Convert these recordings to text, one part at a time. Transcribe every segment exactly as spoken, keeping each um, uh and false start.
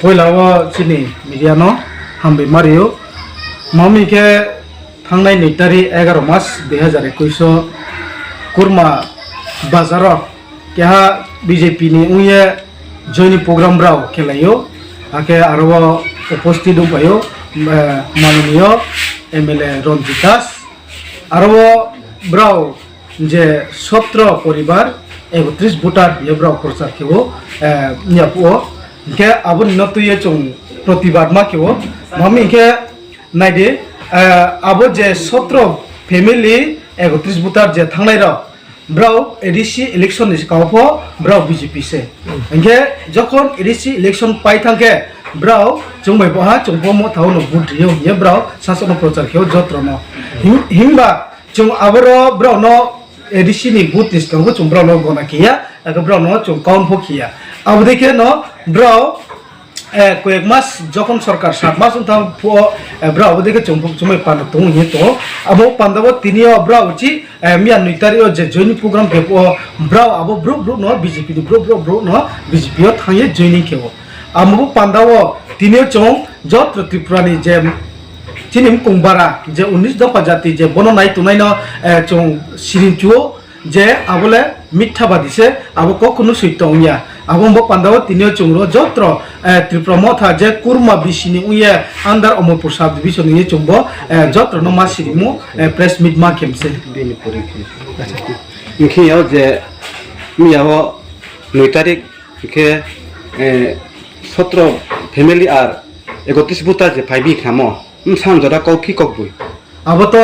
Poila o chini media no hambai ma rio. Mami khe thangnai nui tari egaroh mas dui hazar ekush o Kurma Bazar o keha B J P ni wngye joining program brao khelaio. Hakhe aro o uposthit wngpaio, eh, manoniyo M L A Ranjit Das. Aro o brao je sotro poribar ekotris voter hiye brao prochar khe o, eh, wngya phuo. Hinkhe aboni no twiwi chwng protibad ma khe o. Mami hinkhe naidi, eh, abo je sotro family ekotris voter je thangnai rok, brao A D C election ni sikao pho brao B J P se. Hinkhe jokhon A D C election pai thang khe brao chwng bai boha chwng pho Motha o no vote rio hiye brao sasok no prochar khe o jotro no. Him-, himba chwng aboro brao no A D C ni vote ni sikao pho chwng brao no gona khe ya, aka brao no chwng count pho khe ya. Abo dei khe no brao eh, koyek mas jokhon sorkar sat mas wng thang phuo, eh, brao abo dei khe chwng, chwngbai panda tongo hiye tongo. Abo panda o tini o brao chi, eh, miya nui tari o je joining program khe phuo brao abo brouh brouh no B J P ni brouh brouh brouh no B J P o thangye joining khe o. Amo bo panda o tini o chwng jotro Tripura ni je chini mkung bara je unis dopha jati je bono nai tongnai no, eh, chwng siring chuo. Je abole mithabadi se, abo kokno soito wngya. Abo wngbo pandao tinio chwngro jotro, eh, Tripura Motha je Kurma bisini wngye under Omorpur sub division wngye chwngbo, eh, jotrono ma sirimo, eh, press meet ma khemse. Bini pori khe. Acha. Hinkhe yo je miya o nui tarik hinkhe, eh, sotro family ar ekotris buta je phaibi khamo. Bwsang jora kok phi kok bui. Abo to,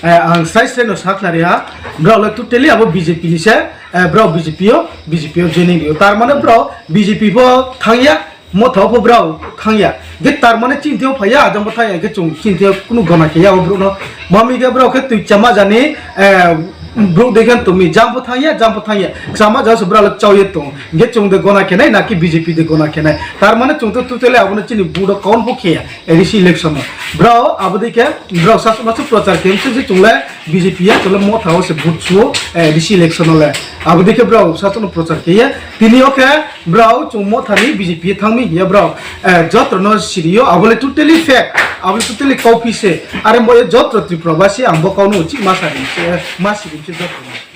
eh, ang srai srai no sakna ri ha. Brao le totally abo B J P ni se, eh, brao B J P o, B J P o joining rio. Tar mane brao B J P pho thangya, Motha o pho brao thangya. Ge tar mane chini thio phaiya, ajang pho thangya, ge chwng chini thio kunu gona khe ya o brao no. Mami ge brao khe twi chama jani, eh, brao de khe tumi, jang pho thangya, jang pho thangya. Chama jang se brao le chao ye tong. Ge chwng de gona khe nai, na ki B J P de gona khe nai. Tar mane chwng to totally abo no chini budo kaun pho khe ya. A D C election no. Brao abo dei khe brao sasok masuk prochar khe mse je chwng le B J P ya chwng le Motha o se vote suo, eh, A D C election no le. Abo dei khe brao sasok no prochar khe ye. Tini o khe brao chwng Motha ni B J P ye thang mi ya brao, eh, jotro no sirio abo le totally fake, abo le totally copy se. Are mo ye jotro Tripura basi ang bo kau no uchi ma sa rim se, ma si rim se jotro no.